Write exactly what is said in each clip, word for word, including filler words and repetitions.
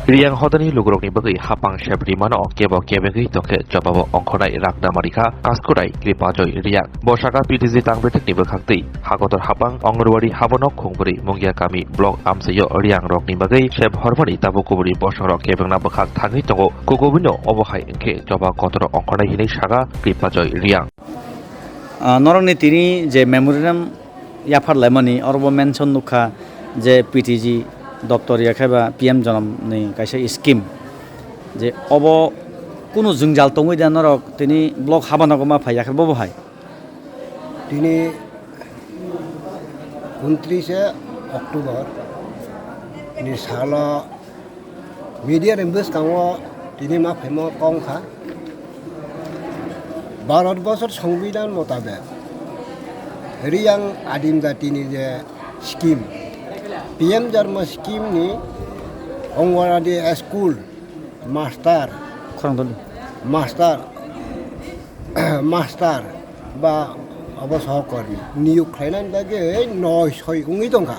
Riyang hodani lukurokni bagwi hapang sep rimano kebo kebengwi tongkhe jobabo ongkhornai Ragdamari kha Kaskurai Kripajoy Riyang. Bo saka P T G tang bethekni bwkhaktwi Hakotor hapang Angarwadi habanok khungbwrwi Mungia kami block amchaio Riyang rokni bagwi sep hormani tabuk kuburi bosongrok kebengna bwkhak thangwi tongo. Kukubino obo hai wngkhe joba kotor ongkhornai hinwi saka Kripajoy Riyang. Ah, norokni tini je memorandum yaphar laimani, oro bo mention nukha je P T G doptor ya khe ba P M Janam ni kaisa scheme, je obo kunu jwngjal tongwi da norok tini block habanogo ma phai ya khe bo bo hai? Tini untrise October ni salo media ni bwskango tini ma phaimo kong kha. Bharat bosor Songbidan motabek Riyang adim jatini je scheme, P M Jarma scheme ni Anganwadi school master, khorang doli, master master ba obo sohokormi niyok khlainani bagwi noi soi wngwi tongkha.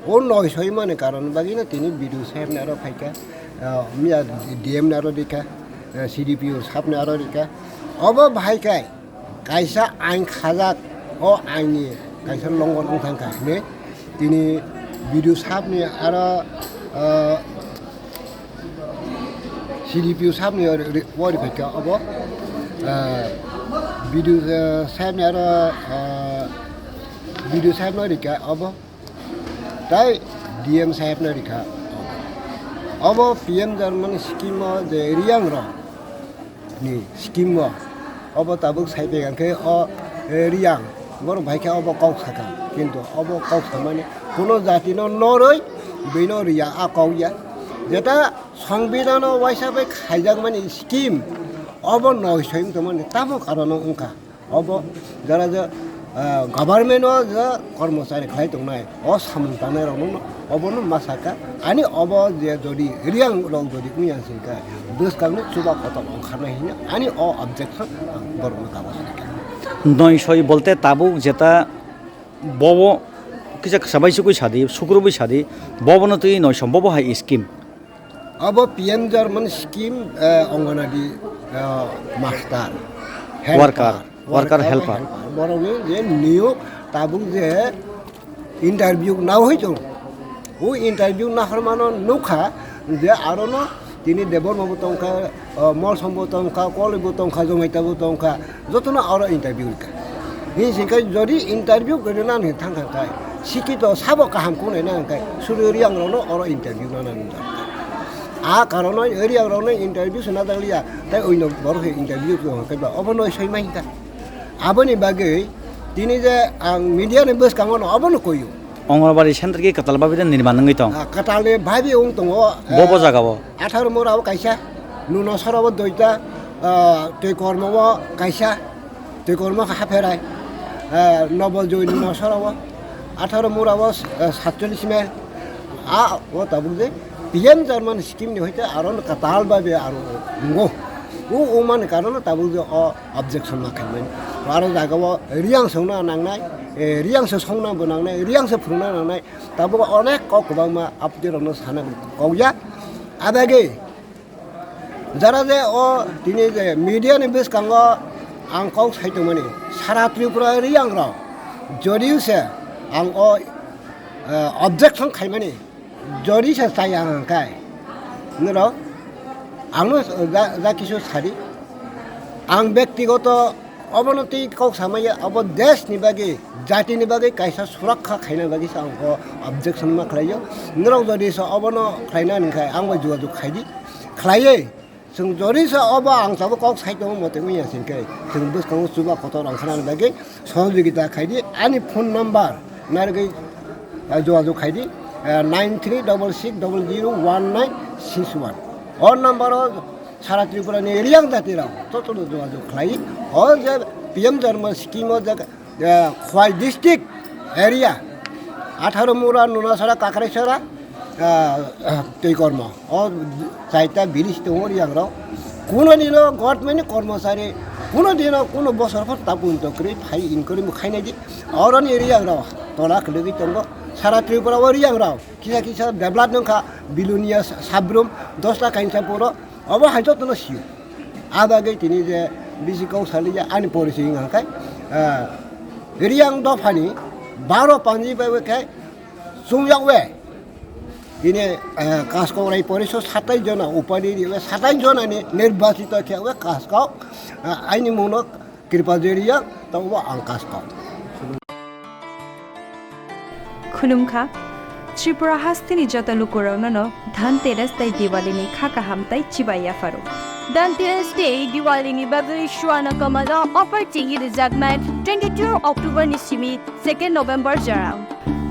O noi soi mani karon bagwino tini B D O saheb ni aro phaikha, ah, miya D M ni aro rikha, ah, C D P O saheb ni aro rikha. Obo bahai khe kaisa ain khajak, o ain ni kaisa longon wng thangkha hinwi tini B D O saheb ni aro, ah, C D P O saheb ni ori, ori, ori phaikha obo, ah, B D O, ah, saheb ni aro, ah, B D O saheb no rikha obo, tai D M saheb no rikha obo. Obo P M Jarman scheme o je Riyang rok ni scheme o obo tabuk sai phaikha khe o, eh, Riyang borok bai khe obo kok sakha, kintu obo kok samani kuno jati no noroi bino riya a kok ya. Jeta Songbidan o waisa bai khaijakmani scheme obo noi soi wng tongmani tamo karon wngkha. Obo jara je, ah, government o je kormochari khlai tongnai, o samung tangnai rokno obono ma sakha. Ani obo je jodi Riyang rok jodi wngya singkha, bwskangni chuba kotor ongkharnai hino ani o objection ang borokno kago sakha. Noi soi bolte tabuk jeta bobo kisa kwsa bai sukui sadi, sukrubui sadi, bobono twi noi som bobo hai scheme. Abo P M Jarman scheme, eh, Anganwadi, eh, master, helper, worker, worker worker, helper. Helper. Borokni je niyok tabuk je interview nahoi tongo. O interview nahormano nukha je arono tini Debbarma bo tongkha, eh, Molsom bo tongkha, Koloi bo tongkha, Jomaita bo tongkha. Jotono oro interview rikha. Hini singkhe jodi interview kwrwna hinwi thangkha khe, sikito sabo kaham khwnai na hwnkhe, suri Riyang rokno oro interview nana nang. A karono Riyang rokno interview se najak liya, tei oino borok se interview se hwnkhe ba obo noi soi mai kha. Aboni bagwi tini je ang media ni bwskango no obono koyo. Anganwadi center ki kwtal babi de nirman wngwi tong. Ah, kwtal ni babi wng tongo, bo bo ah, jaga o. Atharo mura o kaisa, Nunasora o doita, ah, Twikormo o kaisa, Twikormo Hapherai, ah, Nobojoy Nunasora o, Atharo mura o, ah, satchollis mile. A o tabuk je P M Jarman scheme ni hoite aro kwtal babi aro wngo. O wngmani karon tabuk je o objection ma khaimani. Aro jaga o Riyang songna nangnai, eh, Riyang se songna bo nangnai, Riyang se phwrwngna nangnai. Tabuk onek kok kwbangma apni rokno sana kok ya. Abagwi jara je o tini je media ni bwskango ang kok sai tongmani, sara Tripura Riyang rok jodi se ang o, eh, objection khaimani, jodi se chaya hwnkhe norok angno ja, ja kisu sadi. Ang bektigoto obono tei kok samaya, obo desh ni bagwi, jati ni bagwi kaisa surakha khaina bagwi se ang o objection ma khlaio. Norok jodi se obono khlaina hwnkhe ang bai jogajog khaidi, khlaiwi. Chwng jodi se obo ang sabo kok sai tongo mote wngya singkhe chwng bwskango chuba kotor rang khanani bagwi sohojogita khaidi. Ani phone number narwgwi, ah, jogajog khaidi, ah, nine three double six double zero one nine six one. O number o sara Tripura ni Riyang jati rok jotono jogajog khlai. O je P M Jarman scheme o je, eh, Khowai district area, Atharo mura, Nunasora, Kakraisora, ah, Twikormo. O chaita village tongo Riyang rok. Kuno dino government ni kormochari, kuno dino kuno bosor phano tabuk tongwi phai inquiry bo khainai di. Oroni Riyang rok tola kwlwgwi tongo. Sara Tripura o Riyang rok kisa kisa develop wngkha, Bilonia sa-, sabrum dos ta kainsa poro, obo hai jotono sio. A bagwi tini je bisi kok saliya ani porichai wngkha khe, ah, Riyang dophani baro panji bai khe chungyakwe. Tini, ah, Kaskok Rai Porishod satai jona upadi riwe, satai jona ni nirbachito khewe Kaskok, ah, aini mungno Kripa Jeriya, tongbo ang Kaskok. Khulumkha, Tripura hasteni joto lukurokno no Dhanteras tei Diwali ni kha kaham tei chibai yapharo. Dhanteras tei Diwali ni bagwi Swarna Kamal o offer chengwi rwjaknai twenty-two October ni simi second November jora.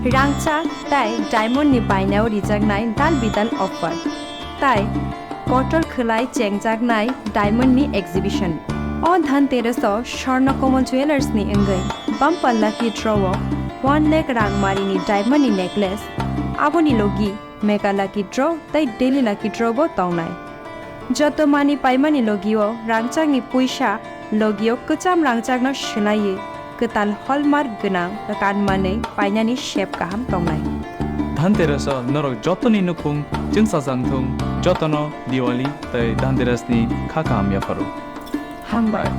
Rangchak tei diamond ni bainao rijaknai dal bidal offer. Tai kotor khwlai chengjaknai diamond ni exhibition. O Dhanteras o Swarna Kamal Jewellers ni wngwi bumper lucky draw o one lakh rang mari ni diamond ni necklace, aboni logi mega lucky draw tei daily lucky draw bo tongnai. Joto mani paimani logio rangchakni puisa logio kwcham rangchakno swlaiwi kwtal hallmark gwnang kan manwi painani sep kaham tongnai. Dhanteras o norok jotoni nukhung chwngsajak thung, jotono Diwali tei Dhanteras ni kha kaham yapharo. Hambai.